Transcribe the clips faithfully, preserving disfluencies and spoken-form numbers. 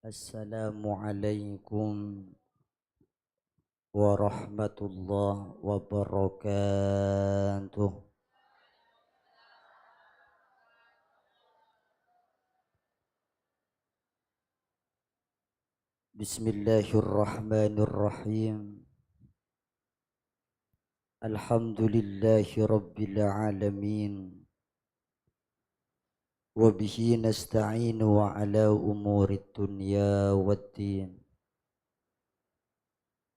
Assalamualaikum warahmatullahi wabarakatuh. Bismillahirrahmanirrahim. Alhamdulillahi rabbil alamin. Wa bihi nasta'inu wa ala umurid dunya waddin.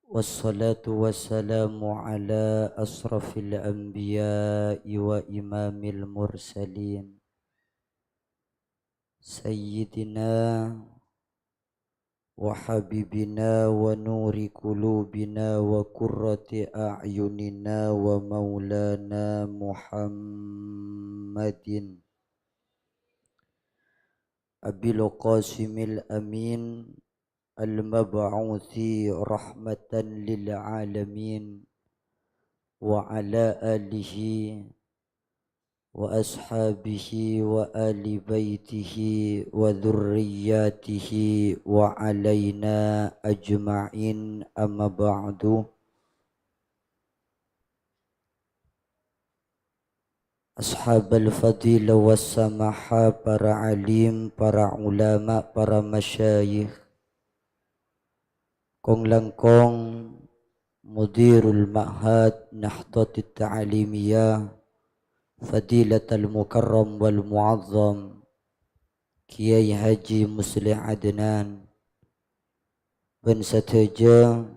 Wassalatu wassalamu ala asrafil anbiya'i wa imamil mursalin. Sayyidina wa habibina wa nuri qulubina wa qurrati a'yunina wa maulana Muhammadin Abil Qasimil Amin al-mab'uthi rahmatan lil alamin wa ala alihi wa ashabihi wa ali baitihi wa dzurriyyatihi wa alaina ajma'in, amma ba'du. Ashabal fadilah was samaha, para alim, para ulama, para masyayikh, kong-langkong Mudirul Ma'had Nahdlatul Ta'limiyah, Fadilatal Mukarram wal Mu'azzam, Kiai Haji Musleh Adnan, bân sadhâjâ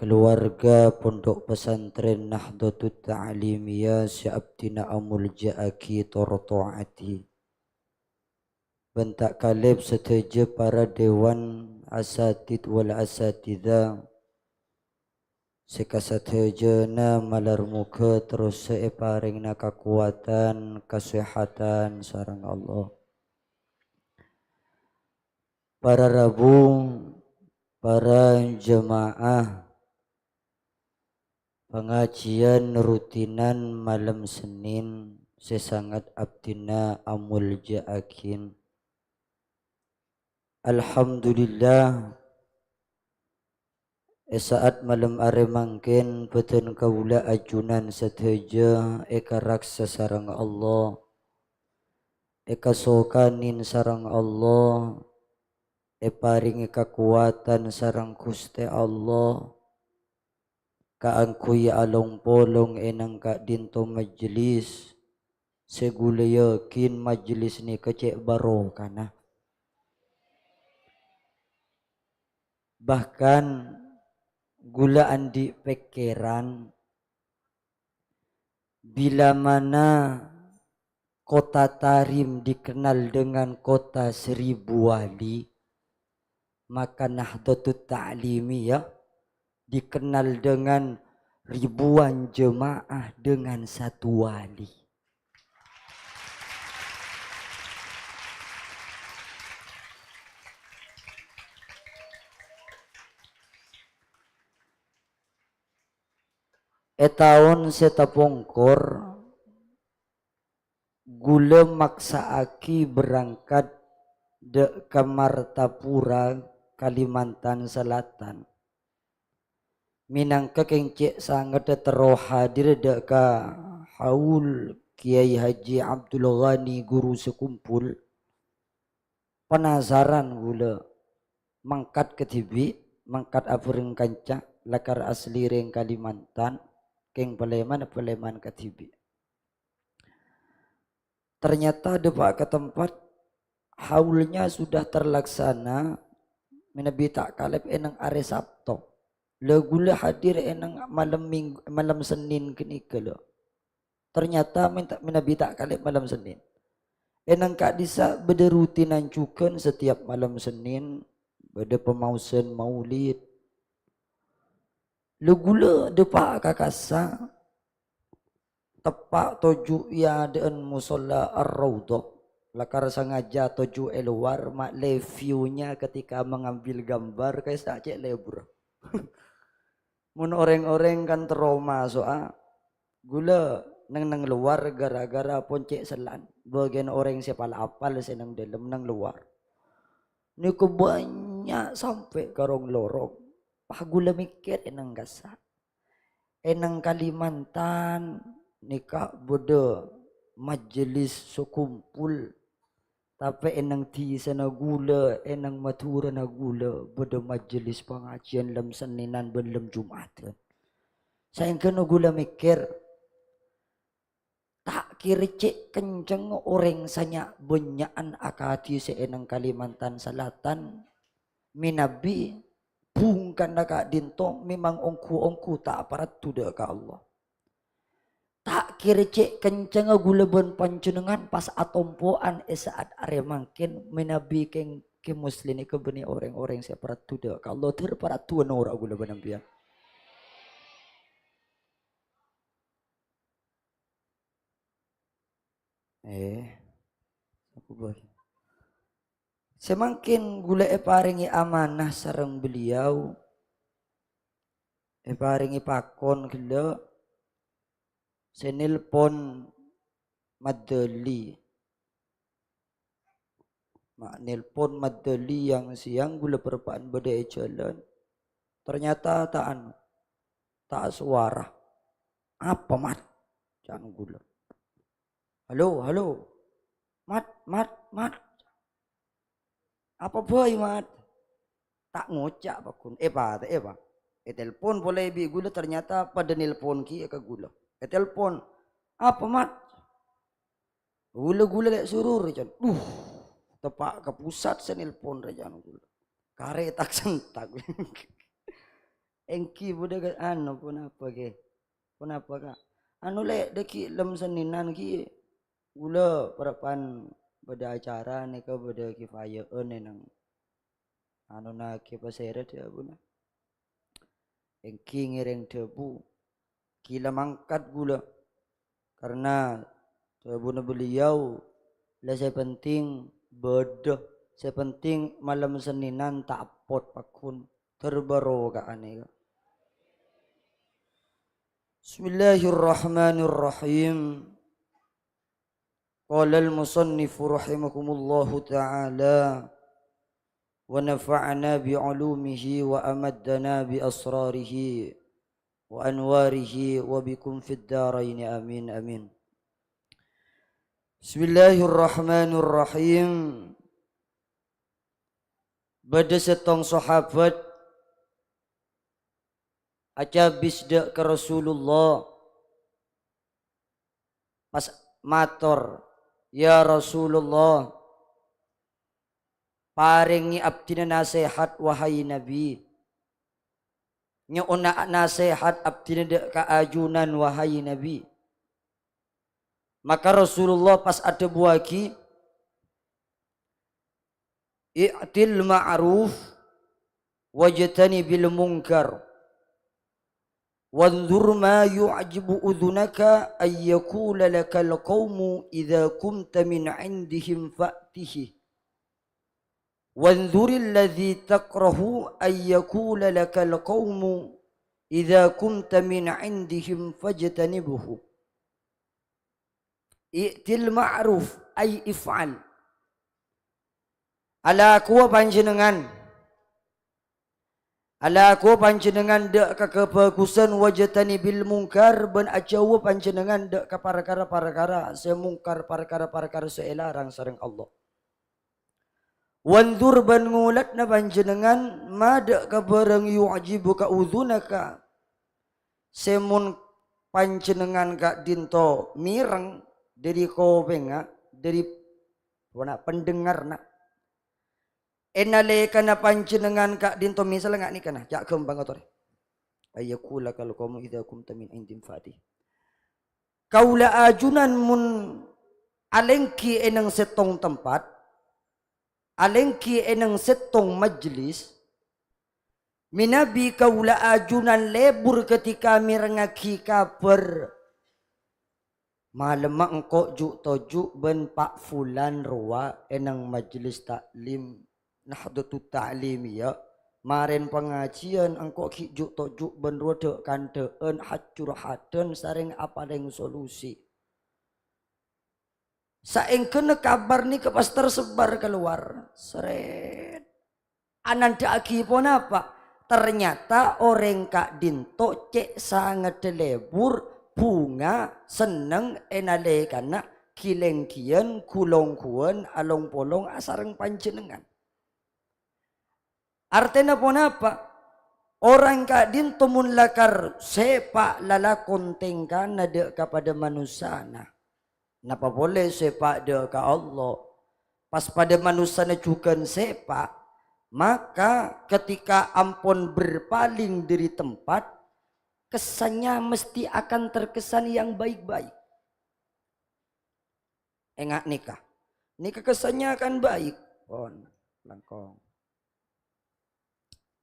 kaluwarga Pondok Pesantren Nahdlatul Ta'limiyah sè abdhina amoljâ'aghi tor to'adhi. Bân ta' kalèp sadhâjâ para dewan asatid wal asatidzah sè kasadhâjâna malar moghâ terrosa èparèngana kakowadhân, kasèhadhân sareng Allah. Para rabu, para jemaah pangajiyân rutinan malem Senin sè sanget abdhina amoljâ'aghin. Alhamdulillah, è sa'at malem arè mangkèn bhâdhân kaulâ ajunan sadhâjâ èkaraksa sareng Allah, èkasokanin sareng Allah, èparèngè kakowadhân sareng Ghustè Allah, kaangghuy along-polong è neng ka'dinto majelis sè ghulâ yakin majelis nèka cè' barokana. Bahkan ghulâ andi' pèkkèran, bila mana Kota Tarim dikenal dengan kota seribu wali, maka Nahdlatul Ta'limiyah dikenal dengan ribuan jemaah dengan satu wali. È taon sè tapongkor, ghulâ maksa'aghi berangkat dâ' ka Martapura, Kalimantan Selatan. Mènangka kèng cè' sangetta terro hadir dâ' ka haul Kiai Haji Abdul Ghani Guru Sekumpul. Penasaran ghulâ, mangkat kadhibi', mangkat abhâreng kanca, lakar asli rèng Kalimantan, kèng palèman-palèman kadhibi'. Ternyata dâpa' ka tempat, haulnya sudah terlaksana, manabi ta' kalèp è neng arè Sabto. La ghulâ hadir è neng malem Minggu, malem Senin ghânèka, lho. Ternyata menta-, manabi ta' kalèp malem Senin. È neng ka'dissa' bâdâ rutinan jhughân setiap malem Senin, bâdâ pamaosan maulid. La ghulâ dâpa' ka kassa', teppa' toju' è adâ'ân Musholla Ar-Raudhah. Lakar sangaja toju' è lowar, ma' lè view-nya ketika mengambil gambar, ka'issa' cè' lebur. Mon orèng-orèng kan terro maso'a, ghulâ neng-neng lowar gara-gara pon cè' sellan. Bâgiyân orèng sè pala apal sè neng dâlem neng lowar. Nèko bânnya' sampè' ka rong-lorong. Pas ghulâ mèkkèr è nang kassa'. È nang Kalimantan nèka bâdâ majelis sekumpul. Tapè è nang dhisana ghulâ, è nang Madhurâna ghulâ, bâdâ majelis pangajiân lem Sennènan bân lem Jum'adhân. Saèngghâna ghulâ mèkkèr, ta' kèra cè' kencengnga orèng sè nya'-bânnya'an akadhi sè è nang Kalimantan Selatan, mènabi bhungkana ka'dinto memang ongghu-ongghu ta' paraddhu dâ' ka Allah. Ta' kèra cè' kencengnga ghulâ bân panjhennengngan pas atompo'an è sa'at arè mangkèn, mènabi kèng-, kèng Muslim nèka bânnè orèng-orèng sè paraddhu dâ' ka Allah, dhâr paraddhuwân noro' ghulâ bân sampèyan. Eh, apa bhâi? Sè mangkèn ghulâ èparèngè amanah sareng beliau, èparèngè pakon ghellâ', sè nelpon Madali. Ma' nelpon Madali yang siang ghulâ parappa'na bâdâ è jhâlân. Ternyata ta' anu, ta' sowara. "Apa, Mat?" ca'na ghulâ. "Halo, halo. Mat, Mat, Mat." "Apa bhâi, Mat?" Ta' ngoca', Pak Gun. Eh, Pak, eh, Pak. Ètelpon polè bi' ghulâ, ternyata padâ nelpon kèya ka ghulâ. Ètelpon. "Apa, Mat?" "Ghulâ, ghulâ lè' surur," ca'na. Duh, teppa' ka pusat sè nelpon rè, ca'na ghulâ. Karè tak-sentak. Èngghi bâdâ ka-, anu, ponapa, Kè? Ponapa, Ka'? Anu, lè', dâgghi' lem Sennènan ghi' ghulâ parappa'na bâdâ acara nèka bâdâ kifaya'an è nang anona Kè Pasèra dhâbuna. Èngghi ngèrèng dhâbu, ghi' la mangkat ghulâ. Karna dhâbuna beliau, la sè penting bâdâ, sè penting malem Sennènan ta' appot, Pak Gun. Dhâr bâroka'an nèka. Bismillahirrahmanirrahim. Qala al-musannifu rahimahumullahu ta'ala, wa nafa'ana bi ulumihi wa amaddana bi asrarihi wa anwarihi wa bikum fid daraini, amin, amin. Bismillahirrahmanirrahim. Bâdâ sèttong sahabat acabis dâ' ka Rasulullah, pas mator, "Ya Rasulullah, parèngè abdhina nasèhat, wahai Nabi. Nyo'ona nasèhat abdhina dâ' ka ajunan, wahai Nabi." Maka Rasulullah pas adhâbuwâghi, "I'til ma'ruf wajtanibil munkar. Wanzur ma yu'jibu udhunaka an yaqula lakal qaumu idza qumta min indihim fa'tihi. Wanzuril ladzi takrahu an yaqula lakal qaumu idza qumta min indihim fajtanibhu." I'til ma'ruf, ay if'al. Alakowa panjhennengngan. Alakowa panjhennengngan dâ' ka kabhâghusân, wajtanibil munkar, bân ajhâuwâ panjhennengngan dâ' ka parkara-parkara sè mungkar, parkara-parkara sè èlarang sareng Allah. Wanzur bân ngolatna panjhennengngan ma dâ' ka bârâng yu'jibuka udhunaka, sè mon panjhennengngan ka'dinto mèreng dâri kopèngnga, dâri, pona, pendengarna. È nalèkana panjhennengngan ka'dinto, misal nga' nèka, nah, ca' ghâmpang atorè. An yaqula lakal qaumu idza qumta min indihim fa'tihi. Kaulâ ajunan mon alèngghi è nèng sèttong tempat, alèngghi è nèng sèttong majlis, mènabi kaulâ ajunan lebur ketika mèrengngaghi kabhâr, "Malemma engko' ju'-toju' bân Pa' Fulan rowa è nèng majlis ta'lim Nahdlatut Ta'limiyah, marèn pangajiân engko' ghi' ju'-toju' bân rowa dâ'-kandâ'ân, hajjur-haddhân, sarèng apalèng solusi." Saèngghâna kabhâr nèka pas tersebar keluar. Srèt. Anandhâ'aghi ponapa? Ternyata orèng ka'dhinto' cè' sangeddhâ lebur, bhunga, senneng è nalèkana ghi-lènggiyân, ghu-longghuwân, along-polong asareng panjhennengngan. Artèna ponapa? Orèng ka'dhinto' mon lakar sèpa' lalakon tèngkana dâ' ka padâ manossana. Napa polè sèpa' dâ' ka Allah? Pas padâ manossana jhughân sèpa', maka ketika ampon berpaling dari tempat, kesannya mesti akan terkesan yang baik-baik. Enga' nèka. Nèka kesannya akan baik. Pon, langkong.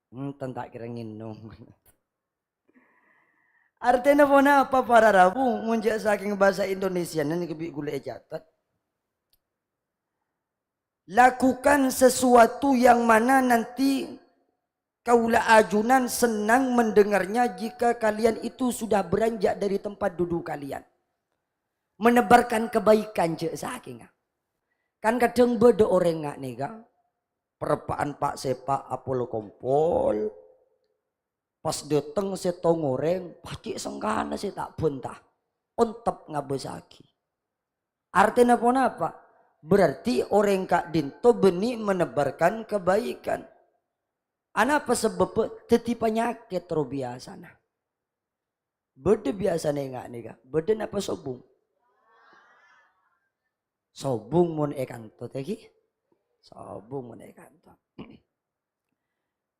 Enten ta' kèra ngènom. Artèna ponapa para rabu? Mon jâ' sakèng bhâsa Indonesiana nèka bi' ghulâ ècatet. Lakukan sesuatu yang mana nanti kaulâ ajunan senang mendengarnya jika kalian itu sudah beranjak dari tempat duduk kalian. Menebarkan kebaikan jâ' sakènga. Kan kadhâng bâdâ orèng nga' nèka, pereppa'an pa'-sèpa' apol-kompol, pas dâteng sèttong orèng, pas cè' sengkana sè ta' bhunta, ontep ngabâsaghi. Artèna ponapa? Berarti orèng ka'dhinto' bânnè menebarkan kebaikan. Anapa sebbhâbbhâ? Dhâddhi panyakèt ro biyasana. Bâdâ biyasana enga' nèka, bâdâ napa sobung? Sobung mon è kanto, ta' ghi? Sobung mon è kanto.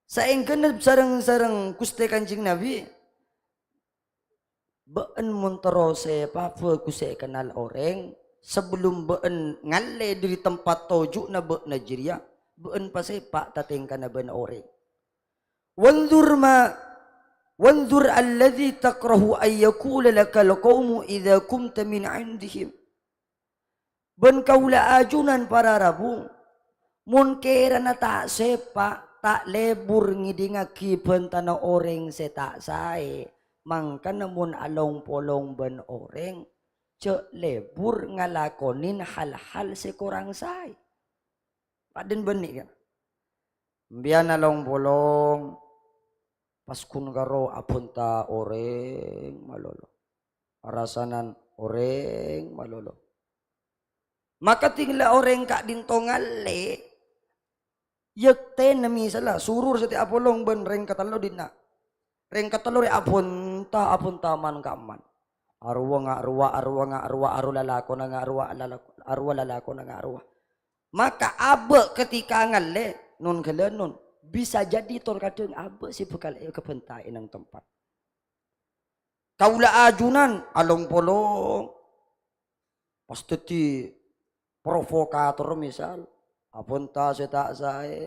Saèngghâna sareng-sareng Ghustè Kanjeng Nabi, bâ'en mon terro sèpa' bhâghus sè èkennal orèng, sabellun bâ'en ngallè dâri tempat toju'na bâ'na jârèya, bâ'en pasèpa' tatèngkana bân orèng. Wanzur ma, wanzur alladzi takrahu an yaqula lakal qaumu idza qumta min indihim. Bân kaulâ ajunan para rabu, mon kèrana ta' sèpa', ta' lebur ngèdingngaghi bhântana orèng sè ta' saè, mangkana mon along-polong bân orèng, jâ' lebur ngalakonè hal-hal sè korang saè. Padâ bânnè, kan? Sampèyan along-polong, pas ghun karo abhunta orèng malolo. Arasanan orèng malolo. Maka tinggal orèng ka'dinto ngallè, yâktèna misalla surur satèya apolong bân rèng katello dinna'. Rèng katello rè abhunta, abhunta man-kamman. Arowa nga' rowa, arowa nga' rowa, aro lalakonna nga' rowa, lalak-, arowa lalakonna nga' rowa. Maka abâ' ketika ngallè, non-ghâlânon, bisa jadi tor kadhâng abâ' sè bhâkal èkabhânta è nang tempat. Kaulâ ajunan along-polong, pas dhâddhi provokator misal, abhunta sè ta' saè,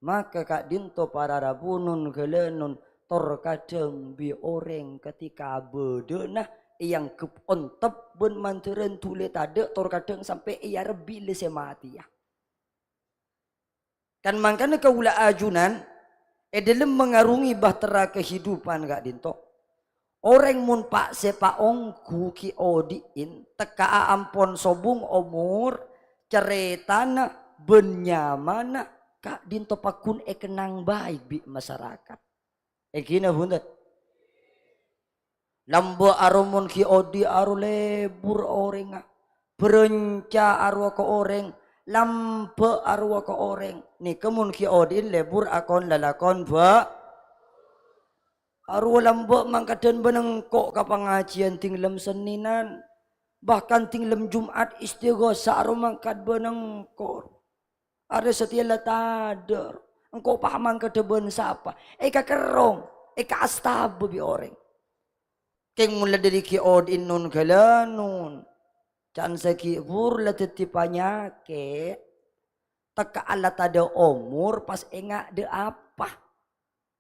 maka ka'dinto para rabu non-ghâlânon tor kadhâng bi' orèng ketika bâdâna èangghep ontep bân mandhârân dhuli tadâ' tor kadhâng sampè' èarebbhi lè sè matèya. Kan mangkana kaulâ ajunan, è dâlem mengarungi bahtera kehidupan ka'dinto. Orèng mon pa'-sèpa' ongghu ghi' odi'in, tekka'a ampon sobung omor, carètana bân nyamana ka'dinto pagghun èkennang baik bi' masarakat. Èngghi napa bhunten? Lambâ' aro mon ghi' odi' aro lebur orèngnga. Bârânca arowa ka orèng, lambâ' arowa ka orèng. Nèka mon ghi' odi'in lebur akon lalakon bâ-, arowa lambâ' mangkadhân bân engko' ka pangajiyân dhinglem Sennènan. Bahkan dhinglem Jum'at istighosah aro mangkat bân engko'. Arè satèya la tadâ', engko' paham mangkadhâ bân sapa? Èkakerrong, èkaastabâ bi' orèng. Kèng mon la dâri ghi' odi'in non-ghâlânon, can saghi' bhur la dhâddhi panyakèt. Tekka'a la tadâ' omor pas ènga' dâ' apa.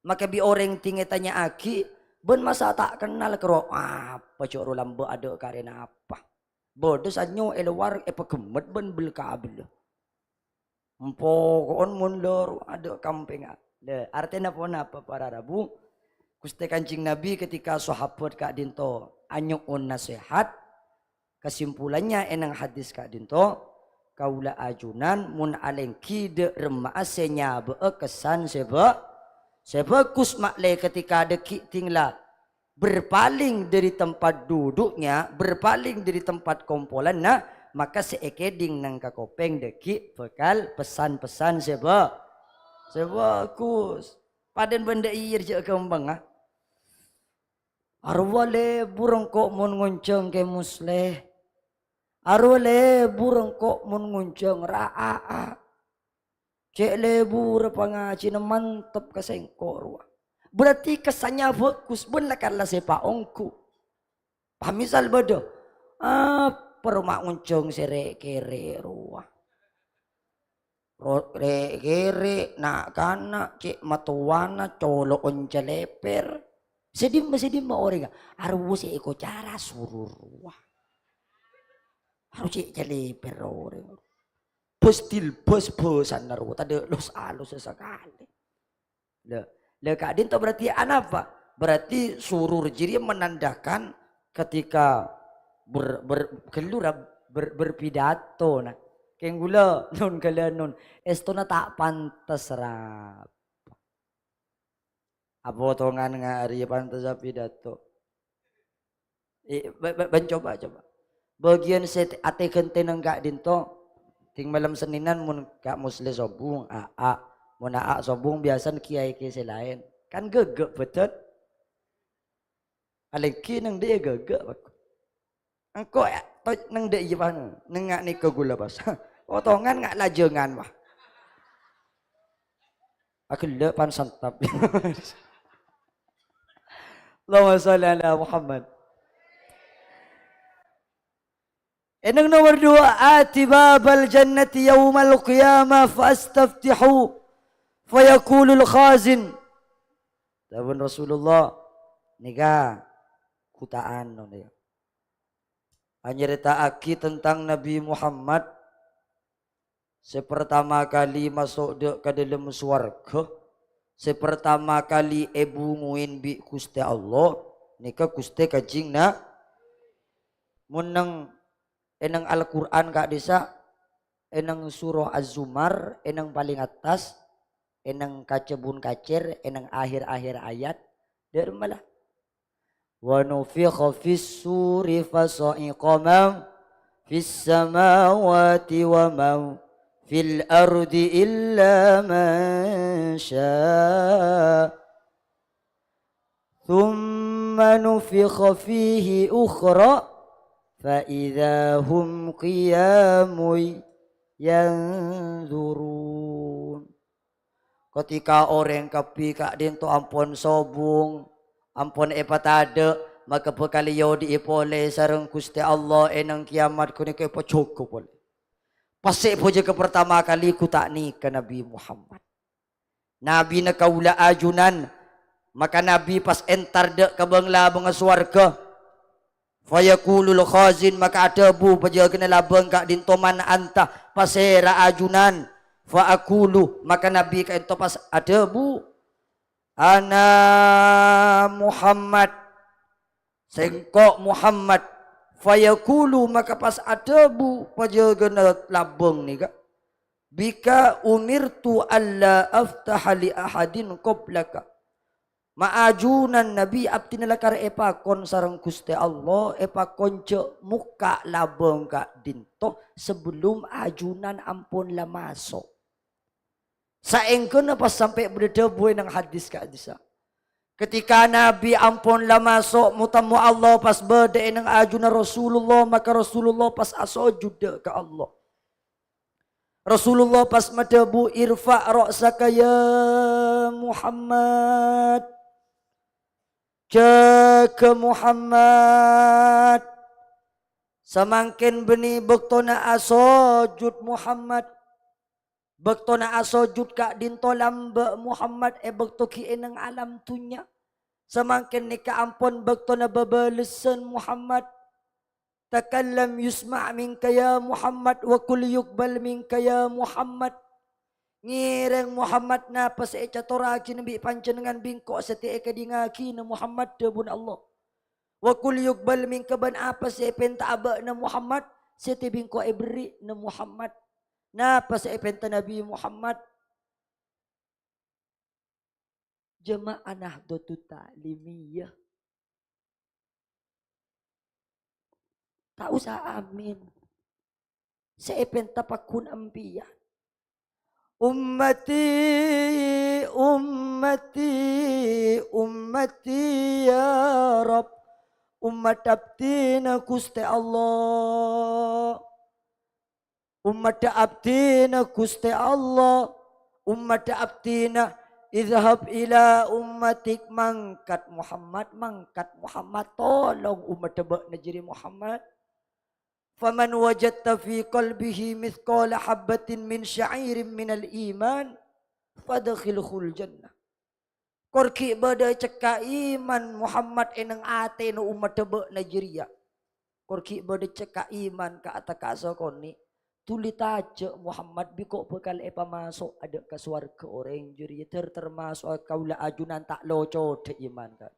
Maka bi' orèng tèng ètanya'aghi, "Bân masa ta' kennal karo apa, jhâ' ro lambâ' adâ' karè napa?" Bâdâ sanyo è lowar èpaghemmet bân bel-kabella. Empoko'on mon lor adâ' kampèngnga. Lè, artèna ponapa para rabu? Ghustè Kanjeng Nabi ketika sahabat ka'dinto anyo'on nasèhat, kesimpulannya è nang hadis ka'dinto, Kaulâ ajunan mon alèngghi dâ' remma'a sè nyabâ'â kessan sè bâ-, sè bhâghus, ma'lè ketika dâgghi' dingla berpaling dari tempat duduknya, berpaling dari tempat kompolanna, maka sè èkèdhing neng ka kopèng dâgghi' bhâkal pesan-pesan sè bâ-, sè bhâghus. Padâna bân dâ' iyâ jhâ' ghâmpangnga. Arowa lebur engko' mon ngonjhâng Kè Musleh. Arowa lebur engko' mon ngonjhâng Ra Aa. Cè' leburrâ pangajhiyânna mantep ka sèngko' rowa. Berarti kessanna bhâghus, bân la kala sè paongghu. Pamisal bâdâ, apa roma ngonjhâng sè rè'-kèrè' rowa. Ro-, rè'-kèrè', na'-kana', cè' mattowana, colo'on calèpèr. Sè dimma, sè dimma orèngnga? Arowa sè èkocara surur rowa. Arowa cè' calèpèr orèng. Bâs dilbâs bâsanna rowa, tadâ' los-alus sakalè. Lha, lha ka'dinto berarti anapa? Berarti surur jârèya menandakan ketika ber-, ber-, ghâllu ra-, ber-, berpidato, nah. Kèng ghulâ, nun ghâlânon, èstona ta' pantes, ra. Apotongan nga' arèya pantes apidato. Eh, ba-, ba-, bân coba, coba. Bâgiyân sè te-, atè ghântèna ka'dinto, ding malem Sennènan mon Ka' Musleh sobung, Aa. Mon Aa sobung, biyasana kèyaè sè laèn. Kan ghâghâ', bhâdhân? Alèngghi neng dâ'iyâ ghâghâ', Pak. Engko' ya, to-, neng dâ'iyâ, Pak. Neng nga' nèka ghulâ pas. Potongan nga' lajângan, wah. Aghellâ' pan santap. Allahumma shalli ala Muhammad. Eneng nomor dua, "Ati babal jannati yaumal qiyamah fa astaftihu, fa yaqulul khazin." Dhâbuna Rasulullah, nèka ghuta'an, nèka. Anyarèta'aghi tentang Nabi Muhammad, sè pertama kali maso' dâ', ka dâlem sowarghâ, sè pertama kali èbungowè bi' Ghustè Allah, nèka Ghustè Kanjeng Na-, mon neng, è neng Al-Qur'an ka'dissa', è neng surah Az-Zumar, è neng palèng attas, è neng kacabun kacèr, è neng akhèr-akhèr ayat, dâ' remma la. "Wa nufikha fis suri fa sa'iqa man fis samawati wa man fil ardi illa man sya'. Tsumma nufikha fihi ukhra fa idza hum qiyamun yanzurun." Ketika orèng kabbhi ka'dinto ampon sobung, ampon èpatadâ', maka bhâkal èodi'i polè sareng Ghustè Allah è neng kiyamat ghânèka èpajâgâ polè. Pas sè èpajâgâ pertama kali ghuta'an nèka Nabi Muhammad. Nabina kaulâ ajunan, maka Nabi pas entar dâ' ka bâng-labângnga sowarghâ. Fayaqulul khazin, maka adhâbu pajâgâna labâng ka'dinto, "Man anta?" "Pasèra ajunan?" Fa aqulu, maka Nabi ka'dinto pas adhâbu, "Ana Muhammad." "Sèngko' Muhammad." Fayaqulu, maka pas adhâbu pajâgâna labâng nèka, "Bika umirtu alla aftaha li ahadin qablaka." Ma' ajunan Nabi abdhina lakar èpakon sareng Ghustè Allah, èpakon jhâ' mokka' labâng ka'dinto sabellum ajunan ampon la maso'. Saèngghâna pas sampè' bâdâ dhâbu è neng hadis ka'dissa'. Ketika Nabi ampon la maso' motemmo Allah pas bâdâ è neng ajunna Rasulullah, maka Rasulullah pas asojud dâ' ka Allah. Rasulullah pas madhâbu, "Irfa' ra'saka ya Muhammad." Jâgâ Muhammad. Samangkèn bânnè bâktona asojud Muhammad. Bâktona asojud ka'dinto lambâ' Muhammad è bâkto ghi' è neng alam dhunnya. Samangkèn nèka ampon bâktona bâbâlessan Muhammad. Takallam yusma' minka ya Muhammad, wa qul yuqbal minka ya Muhammad. Ngèrèng Muhammad napa sè ècatorraghina bi' panjhennengngan bi' engko' sè tè-, èkèdhingngaghinah Muhammad, dhâbuna Allah. Wa qul yuqbal minka, bân apa sè èpènta'a bâ'na Muhammad, sè tè-, bi' engko' èberri'na Muhammad. Napa sè èpènta Nabi Muhammad? Jamaah Nahdlatul Ta'limiyah. Ta' osa amin. Sè èpènta paggun empèyan. Ummati, ummati, ummati, ya Rabb. Ommat abdhina Ghustè Allah. Ommadhâ abdhina Ghustè Allah. Ommadhâ abdhina, idhhab ila ummatik, mangkat Muhammad, mangkat Muhammad, tolong ommadhâ bâ'na jârèya Muhammad. Faman wajadta fi qalbihi mithqala habbatin min sya'irin minal iman, fadkhilhul jannah. Kor ghi' bâdâ cekka' iman Muhammad è neng atèna ommadhâ bâ'na jârèya. Kor ghi' bâdâ cekka' iman ka-, atakka' sakonè', dhuli tajâ' Muhammad bi' ko' bhâkal èpamaso' adâ' ka sowarghâ orèng jârèya, dâr-, termaso'a kaulâ ajunan ta' locodhâ iman, ka-,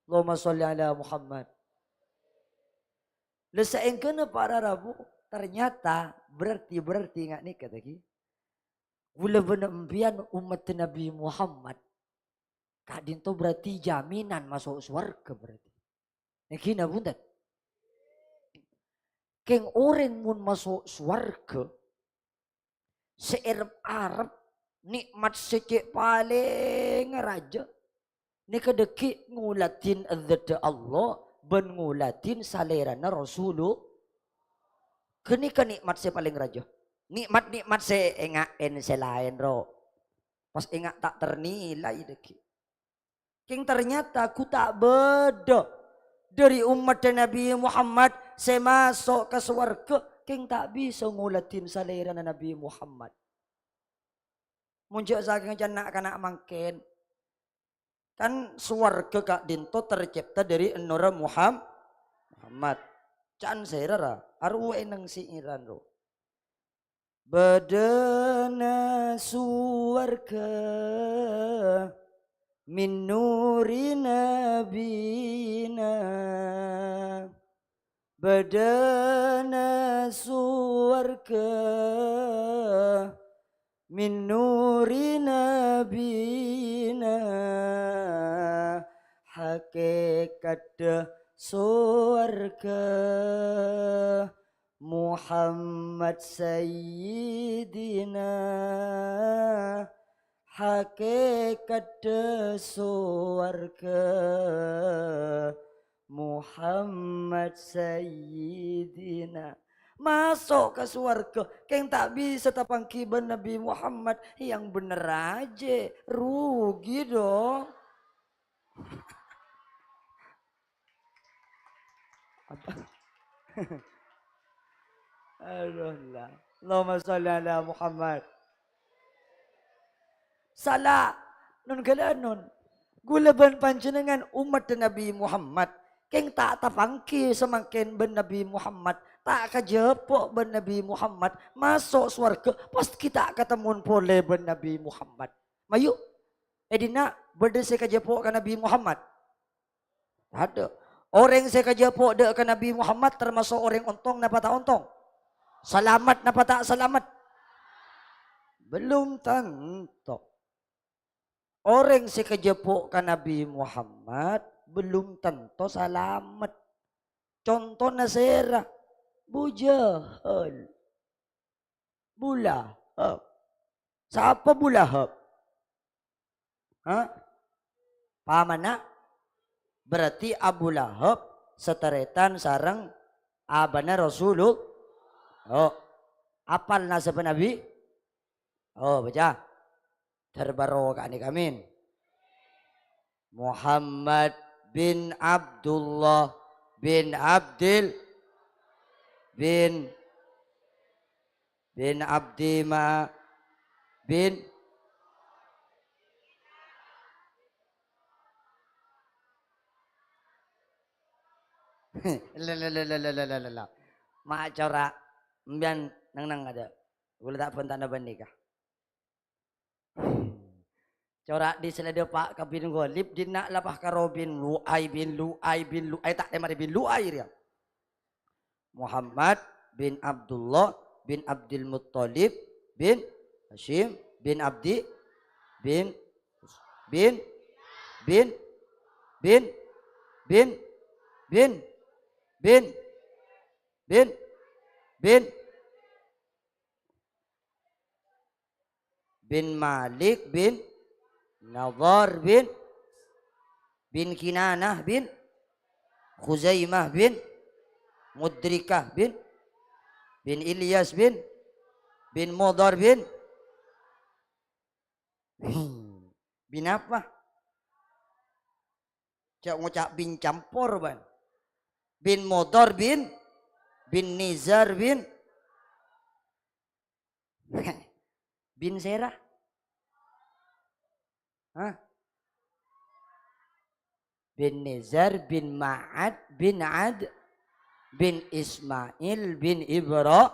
Allahumma sholli ala Muhammad. Lha, saèngghâna para rabu, ternyata berarti, berarti nga' nèka taghi. Kaulâ bân empèyan ommaddhâ Nabi Muhammad. Ka'dinto berarti jaminan maso' sowarghâ berarti. Èngghi napa bhunten? Kèng orèng mon maso' sowarghâ, sè èrep-arep nè'mat sè cè' palèngnga rajâ, nèka dâgghi' ngoladhin Zâddhâ Allah bân ngoladhin Salèrana Rasulullah. Ghânèka nè'mat sè palèng rajâ. Nè'mat-nè'mat sè ènga'èn sè laèn, ro. Pas ènga' ta' ternilai dâgghi'. Kèng ternyata ghu ta' bâdâ dâri ommaddhâ Nabi Muhammad sè maso' ka sowarghâ, kèng ta' bisa ngoladhin Salèrana Nabi Muhammad. Mon jhâ' sakèng can na'-kana' mangkèn, kan sowarghâ ka'dinto tercipta dâri ennorra Muham-, Muhammad. Can sèra ra, arowa èneng syi'ran ro. Bâdâna sowarghâ min nuri nabina. Bâdâna sowarghâ min nuri nabina. Hakèkaddhâ sowarghâ Muhammad Sayyidina, hakèkaddhâ sowarghâ Muhammad Sayyidina. Maso' ka sowarghâ, kèng ta' bisa tapangghi bân Nabi Muhammad, yang bener aja, rugi dong. Apa? Aduh, Allah. Allahumma sholli ala Muhammad. Sala, nun ghâlânon. Ghulâ bân panjhennengngan ommaddhâ Nabi Muhammad. Kèng ta' tapangghi samangkèn bân Nabi Muhammad. Ta' kajhâpo' bân Nabi Muhammad. Maso' sowarghâ, pas ghi' ta' katemmon polè bân Nabi Muhammad. Mayu, è dinna' bâdâ sè kajhâpo' ka Nabi Muhammad? Tadâ'. Orèng sè kajhâpo' dâ' ka Nabi Muhammad tamaso' orèng ontong napa ta' ontong? Salamet napa ta' salamet? Belum tanto. Orèng sè kajhâpo' ka Nabi Muhammad belum tanto salamet. Contona sèra? Abu Jahal. Abu Lahab. Sapa Abu Lahab? Hah? Pamanna? Berarti Abu Lahab satarètan sareng abana Rasulullah. Oh, apal nasabbhâ Nabi? Oh, baca. Dâr barokah nèka, amin. Muhammad bin Abdullah bin Abdil bin, bin Abdi ma-, bin. La, la, la. Ma' cora', sampèyan neng-neng adâ'. Kaulâ ta' bhântana bân nèka. Cora' dhi' sè la dâpa' ka bin Ghalib, dinna' la pas karo bin Lu'ay, bin Lu'ay, bin Lu'ay, ta' lèma' bin Lu'ay rèya. Muhammad bin Abdullah bin Abdul Muttalib bin Hasyim bin Abdi bin, bin, bin, bin, bin, bin, bin, bin, bin, bin Malik bin Nadhar bin, bin Kinanah bin Khuzaimah bin Mudrikah bin, bin Ilyas bin, bin Mudhar bin, bin apa? Cak ngoca' bin campor, ban. Bin Mudhar bin, bin Nizar bin, bin sera? Hah? Bin Nizar bin Ma'ad bin Ad bin Ismail bin Ibra.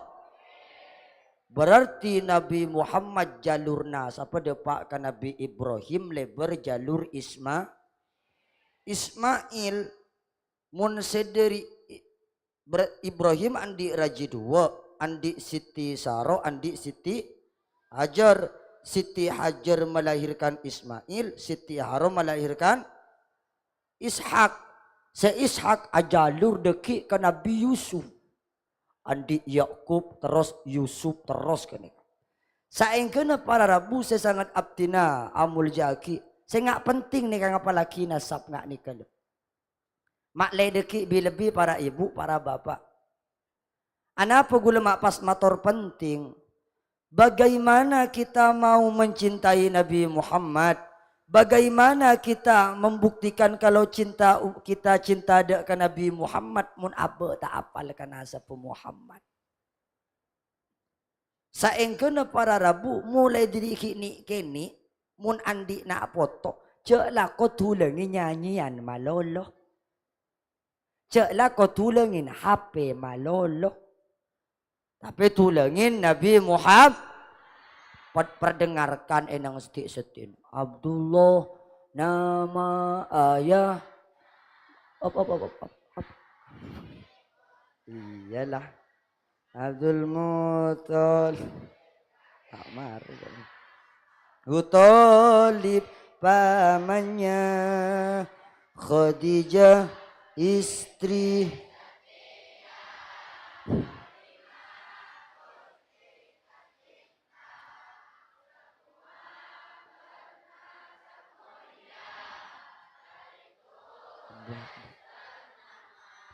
Berarti Nabi Muhammad jalurna sapadâ pa' ka Nabi Ibrahim, lèbâr jalur Isma-, Ismail. Mon sè dâri I-, Bra-, Ibrahim andi' rajhi duwâ', andi' Siti Saro, andi' Siti Hajar. Siti Hajar melahirkan Ismail, Siti Haro melahirkan Ishak. Sè Ishak ajalur dâgghi' ka Nabi Yusuf. Andi' Yakub, terros Yusuf, terros ghânèka. Saèngghâna para rabu sè sanget abdhina amolja'aghi, sè nga' penting nèka ngapallaghi nasab nga' nèka, lho. Ma' lè dâgghi' bi-, lebbi para ibu, para bapa'. Anapa ghulâ ma' pas mator penting? Bagaimana kita mau mencintai Nabi Muhammad? Bagaimana kita membuktikan kalau cinta u-, kita cinta dâ' ka Nabi Muhammad mon abâ' ta' apal ka nasabhâ Muhammad? Saèngghâna para rabu, molaè dâri ghi' nè'-kènè', mon andi' na' poto, jhâ' lako dhulângè nyanyèyan malolo. Jhâ' lako dhulângè H P malolo. Tapè dhulângè Nabi Muhammad. Pad-, perdengarkan è nang sèdhi'-sèdhi'na. Abdullah nama ayah. Op, op, op, op, op, op. Iyalah. Abdul Muthalib. Ta' marè kok. Muthalib pamannya Khadijah istri.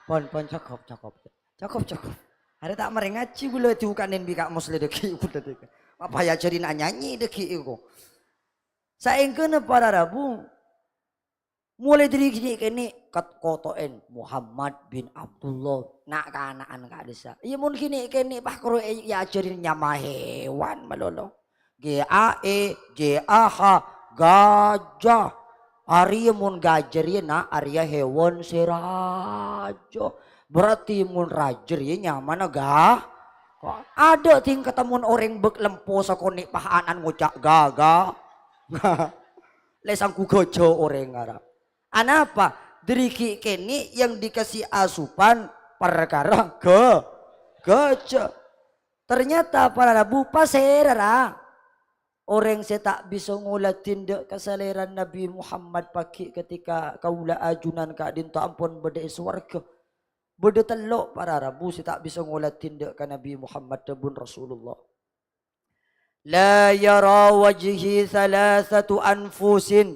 Pon, pon, cokop, cokop. Cokop, cokop. Arè ta' marè ngajhi ghulâ diuka'nen bi' Ka' Muslè dâgghi' ghulâ dâgghi'. Apa èajhâri na-, nyanyi dâgghi' iko. Saèngghâna para rabu, molaè dâri ghi' nè'-kènè' kat-, koto'en Muhammad bin Abdullah, na'-kana'an ka'dissa'. Iyâ, mon ghi' nè'-kènè' pas koro è-, èajhâri nyama hewan malolo. G A E, J A H, gajah. Arèya mon gajah rèya, na', arèya hewan sè rajâ. Berarti mon rajâ rèya nyamana ga-, adâ' tingkatta mon orèng bâk lempo sakonè' pahanan ngoca' gaga. Lè sangghu gajah orèng ara. Anapa? Dâri ghi' kènè' yang dikasih asupan parkara ga-, gajah. Ternyata para rabu pasèra, ra? Orèng sè ta' bisa ngoladhi dâ' ka salèrana Nabi Muhammad paghi' ketika kaulâ ajunan ka'dinto ampon bâdâ è sowarghâ. Bâdâ tello' para rabu sè ta' bisa ngoladhi dâ' ka Nabi Muhammad, dhâbuna Rasulullah. La yara wajhi thalathatu anfusin.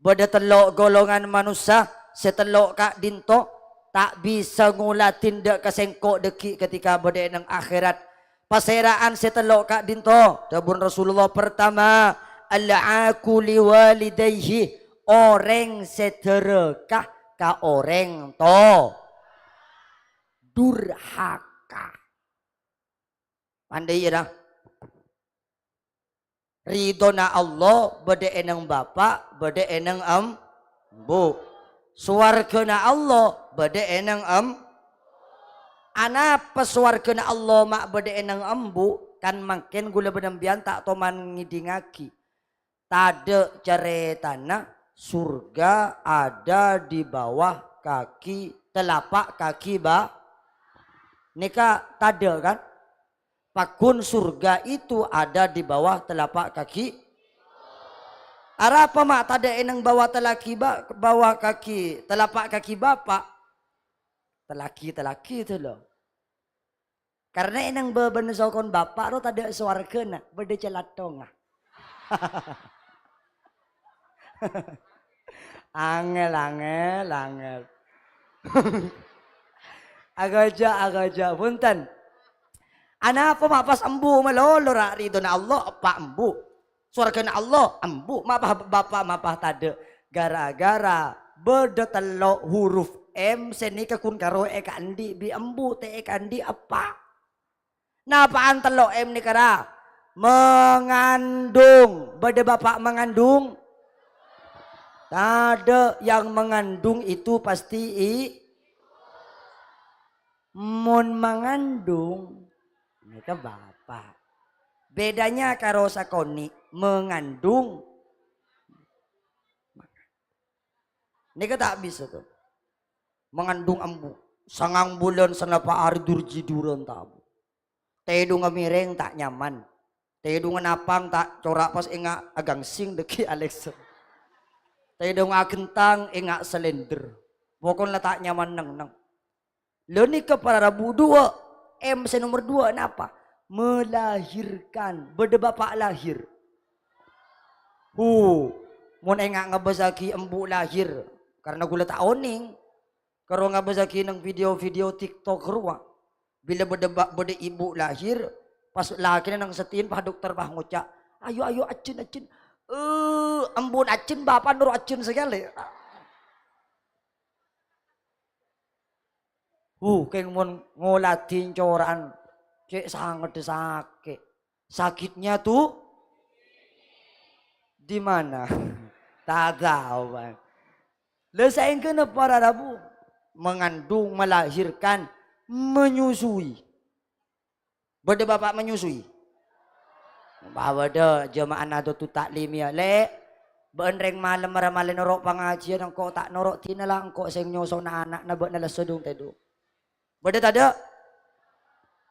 Bâdâ tello' golongan manossa, sè tello' ka'dinto, ta' bisa ngoladhi dâ' ka sèngko' dâgghi' ketika bâdâ è nang akhèrat. Pasèra'an sè tello' ka'dinto? Dhâbuna Rasulullah, pertama, al-'aqu li walidayhi, orèng sè dhârâka ka orèng to-, durhaka. Pandai, ra. Ridhona Allah bâdâ è nang bapa', bâdâ è nang em-, embu'. Sowarghâna Allah bâdâ è nang em-, anapa sowarghâna Allah ma' bâdâ è nang embu'? Kan mangkèn ghulâ bân sampèyan ta' toman ngèdingngaghi. Tadâ' carètana surga ada di bawah kaki, telapak kaki ba-, nèka tadâ', kan? Paggun surga itu ada di bawah telapak kaki. Arapa ma' tadâ' è neng bawah telaki ba-, bawah kaki, telapak kaki Bapa'? Telaki-telaki itu loh. Karena è neng bâbâna sokon Bapa' ro tadâ' sowargana, bâdâ calathongnga. Angel, angel, angel. Aghâjâ', aghâjâ', bhunten. Anapa ma' pas embu' malolo ra' ridhona Allah, eppa' embu'. Sowargana Allah, embu'. Mapa Bapa', mapa tadâ'? Gara-gara bâdâ tello' huruf M sè nèka ghun karo èkaandi' bi' embu', ta' èkaandi' eppa'. Napa'an tello' M nèka ra? Mengandung. Bâdâ Bapa' mengandung? Tadâ', yang mengandung itu pasti i-, mon mengandung, nèka Bapa'. Bedanya karo sakonè', mengandung. Nèka ta' bisa to. Mengandung embu'. Sangang bulân sanapa arè dur-jidurân ta' bu. Tèdungnga mèrèng ta' nyaman. Tèdungnga napang ta' cora' pas enga' agangsing dâggi' Alexa. Tèdungnga aghentang enga' selender. Pokokna ta' nyaman neng-neng. Lha nèka para rabu duwâ', M sè nomer duwâ' napa? Melahirkan. Bâdâ Bapa' lahir. Hu, mon enga' ngabâsaghi embu' lahir, karna ghulâ ta' onèng. Karo ngabâsaghi neng video-video TikTok rowa. Bilâ bâdâ ba-, bâdâ ibu lahir, pas lakèna neng sèttèyan, pas dokter pas ngoca', "Ayo, ayo, ajjhân, ajjhân." Eh, embu'na ajjhân, bapa'na noro' ajjhân sakalè. Huh, kèng mon ngoladhi cora'an, cè' sangèddhâ sakè'. Sakitnya tuh di mana? Ta' tao, Bang. Lha saèngghâna para rabu, mengandung, melahirkan, menyusui. Bâdâ bapa' menyusui? Bâdâ, jemaah Nahdlatul Ta'lim ya, Lè'. Bâ'na rèng malem ra malè noro' pangajiân, engko' ta' noro' dinah la, engko' sè nyosona ana'na bâ'na la sèdhung tèdhung. Bâdâ tadâ'?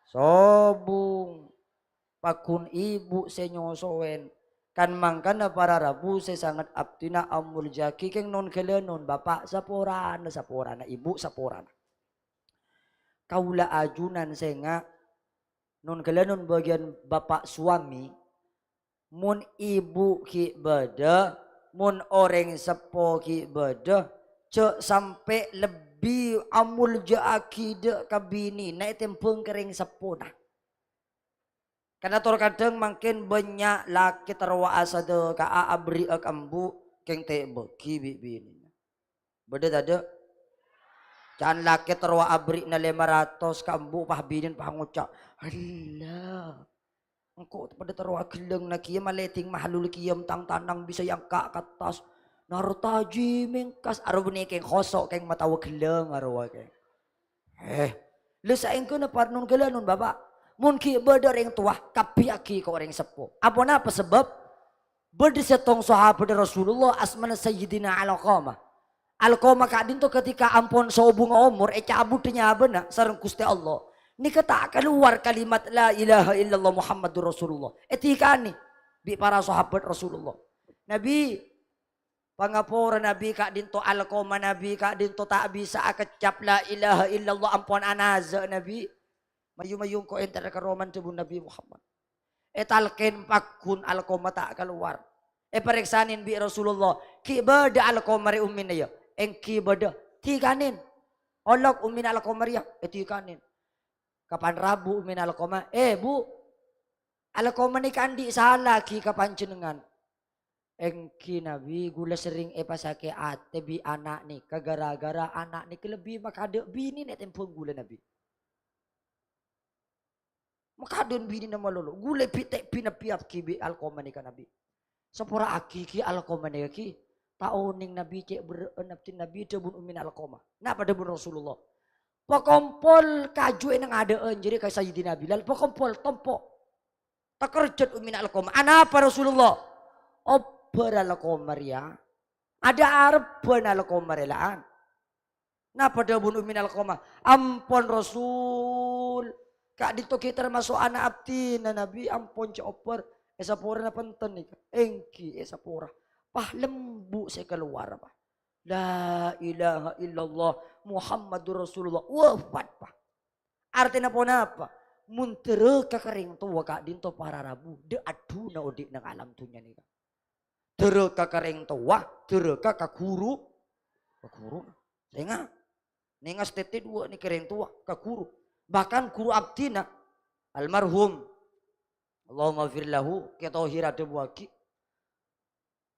Sobung. Paggun ibu sè nyosowèn. Kan mangkana para rabu sè sanget abdhina amoljâ'aghi kèng non-ghâlânon, bapa' saporana, saporana, ibu saporana. Kaulâ ajunan sènga', non-ghâlânon bâgiyân bapa' suami, mon ibu ghi' bâdâ, mon orèng seppo ghi' bâdâ, jhâ' sampè' lebbi amoljâ'aghi dâ' ka binèna ètèmbhâng ka rèng seppona. Karna tor kadhâng mangkèn bânnya' lakè terrowa asadhâka'a aberri'â ka embu', kèng ta' èbâghi bi' binèna. Bâdâ tadâ'? Can lakè terrowa aberri'na lèma ratos ka embu', pas binèna pas ngoca', "Ella, engko' padâ terrowa ghellângnga kèya, malèding mahlul kèya, tang tanang bisa èangka' ka attas. Nartaji mèngkas." Arowa bânnè kèng khoso', kèng matawa ghellâng arowa kèng. Eh, lha saèngghâna para non-ghâlânon, Bapa'. Mon ghi' bâdâ rèng towa, kabbhi'aghi ka orèng seppo. Aponapa sabâb? Bâdâ sèttong sahabat Rasulullah asmana Sayyidina Alqamah. Alqamah ka'dinto ketika ampon sobungnga omor, ècabudhi nyabâna sareng Ghustè Allah. Nèka ta' kalowar kalimat la ilaha illallah Muhammadur Rasulullah. Ètikanè bi' para sahabat Rasulullah. Nabi, Pangapora Nabi ka'dinto, Alqamah Nabi ka'dinto ta' bisa akeccap la ilaha illallah, ampon anaza' Nabi. Mayu-mayu engko' entara ka romana dhâbuna Nabi Muhammad. Ètalkèn paggun Alqamah ta' kalowar. Èparèksanè bi' Rasulullah, "Ghi' bâdâ Alqamah rè ummina ya?" "Èngghi bâdâ." "Tikanè." Olok ummina Alqamah rèya, ètikanè. Kapan rabu ummina Alqamah, "Eh, Bu, Alqamah nèka andi' sala ghi ka panjhennengngan." "Èngghi, Nabi, ghulâ serrèng èpasakè' atè bi' ana' nèka, gara-gara ana' nèka lebbi makadâ' binèna ètèmbhâng ghulâ, Nabi." Makadâ' binèna malolo. Ghulâ bi' ta' bi-, nabbiyaghi bi' Alqamah nèka, Nabi. Sapora'aghi ghi Alqamah nèka ghi. Ta' onèng, Nabi, cè' berrâ'ân abdhina Nabi, dhâbuna ummina Alqamah. Napa dhâbuna Rasulullah? "Pakompol kaju è neng adâ'ân jârèya ka Sayyidina Bilal, pakompol tompo'." Takerjhât ummina Alqamah. "Anapa, Rasulullah?" "Obbhâr Alqamah rèya. Adâ' arebbhâ Alqamah rèla'an." Napa dhâbuna ummina Alqamah? "Ampon, Rasul. Ka'dinto ghi' termaso' ana' abdhina Nabi ampon jhâ' obâr, èsaporana pènten nèka. Èngghi èsapora. Pas lembu' sè kalowar, Pa'. La ilaha illallah Muhammadur Rasulullah. Wafat, Pa'. Artèna ponapa? Mon dhârâka ka rèng towa ka'dinto para rabu, dâ' addhuna odi' neng alam dhunnya nèka. Dhârâka ka rèng towa, dhârâka ka ghuru, ka ghuru. Sènga'. Nènga' satètè duwâ' nèka rèng towa, ka ghuru. Bahkan ghuru abdhina, almarhum, Allahumma fir lahu, Kè Thohir adhâbuwâghi,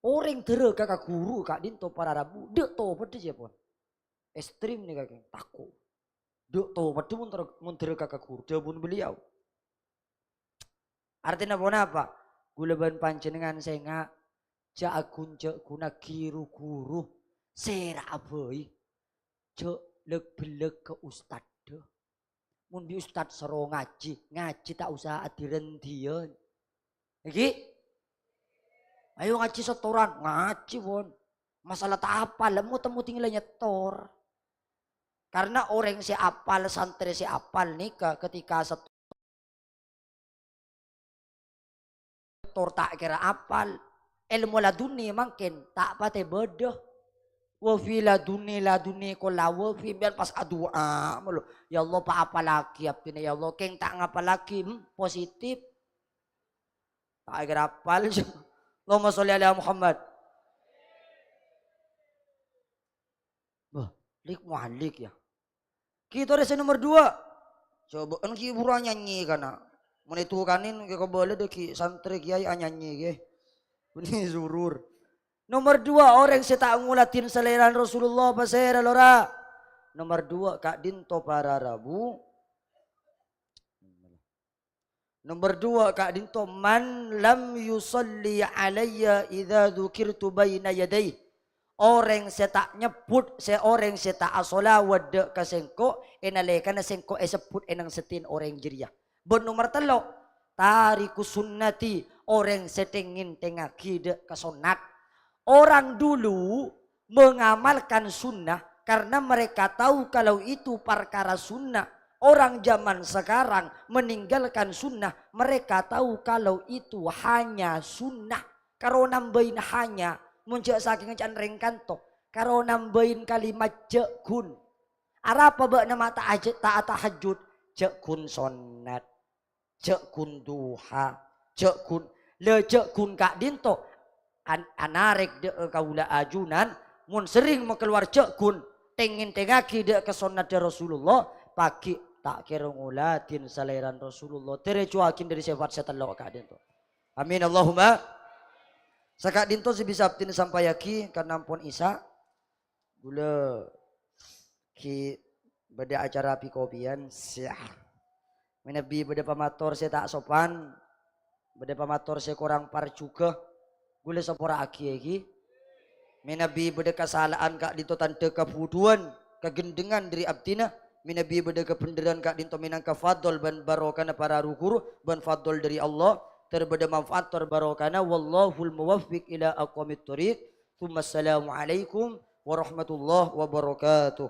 orèng dhârâka ka ghuru ka'dinto para rabu, dâ' topaddhâ jiyâ pon. Èstrim nèka, Kè, tako'. Dâ' topaddhâ mon ter-, mon dhârâka ka ghuru, dhâbuna beliau. Artèna ponapa? Ghulâ bân panjhennengngan sènga', jhâ' aghun-, jhâ' ghunaaghi ru-ghuru, sèra'a bhâi. Jhâ' lèk-bellèk ka ustaddhâ. Mon bi' ustad soro ngajhi, ngajhi ta' osa adhi-randhiyân. Èngghi? Ayo ngajhi setoran, ngajhi, pon. Masalah ta' apal, mo-, temmo tinggal nyetor. Karena orèng sè apal, santrè sè apal nèka ketika set-, tor ta' kèra apal. Èlmo ladunni mangkèn ta' patè bâdâ. Wa fi ladunni, ladunni kolla wa fi, sampèyan pas adu'a molo. "Ya Allah, pa-, apallaghi abdhina, ya Allah, kèng ta' ngapallaghi." Hmm, positif. Ta' kèra apal. Allahumma sholli ala Muhammad. Wah, lik-malik, ya. Ghi' torè sè nomer duwâ'. Cobâ'ân ghi' buru anyanyi, kana'. Mon ètokanè, ghi' kabâlâ dâggi' santrè kèyaè anyanyi, ghi. Bânnè surur. Nomer duwâ', orèng sè ta' ngoladhin salèrana Rasulullah, pasèra, lora? Nomer duwâ', ka'dinto para rabu. Nomer duwâ', ka'dinto, "Man lam yusalli alayya idza dzukirtu baina yadayh." Orèng sè ta' nyebbhut, sè orèng sè ta' asholawat dâ' ka sèngko', è nalèkana sèngko' èsebbhut è neng satèyan orèng jârèya. Bân nomer tello', tariku sunnati, orèng sè tèng-ngèntèngngaghi dâ' ka sonnat. Orang dulu mengamalkan sunnah karena mereka tahu kalau itu perkara sunnah. Orang zaman sekarang meninggalkan sunnah, mereka tahu kalau itu hanya sunnah. Karo nambâi hanya, mon jhâ' sakèng ca'na rèng kanto, karo nambâi kalimat jhâ' ghun. Arapa bâ'na ma' ta' ajâ-, ta' atahajjud? Jhâ' ghun sonnat. Jhâ' ghun duha, jhâ' ghun, la jhâ' ghun ka'dinto. An-, anarèk dâ' kaulâ ajunan, mon serrèng makalowar jhâ' ghun, tèng-ngèntèngngaghi dâ' ka sonnadda Rasulullah, paghi' ta' kèra ngoladhin salèrana Rasulullah. Tèrèjhuwâghi dâri sèfat sè tello' ka'dinto. Amin, Allahumma. Saka'dinto sè bisa abdhina sampayaghi, karna ampon Isya. Ghulâ ghi' bâdâ acara pi-kopiyan, syah. Mènabi bâdâ pamator sè ta' sopan, bâdâ pamator sè korang parjhughâ, ghulâ sapora'aghi, ghi. Mènabi bâdâ kasala'an ka'dinto tandhâ kabhudhuwân, kaghândhângan dâri abdhina, mènabi bâdâ kabhendherrân ka'dinto mènangka fadhol bân barokana para ru-ghuru, bân fadhol dâri Allah, tor bâdâ manfaat tor barokana, wallahul muwaffiq ila aqwamit thoriq. Tsumma assalamualaikum warahmatullahi wabarakatuh.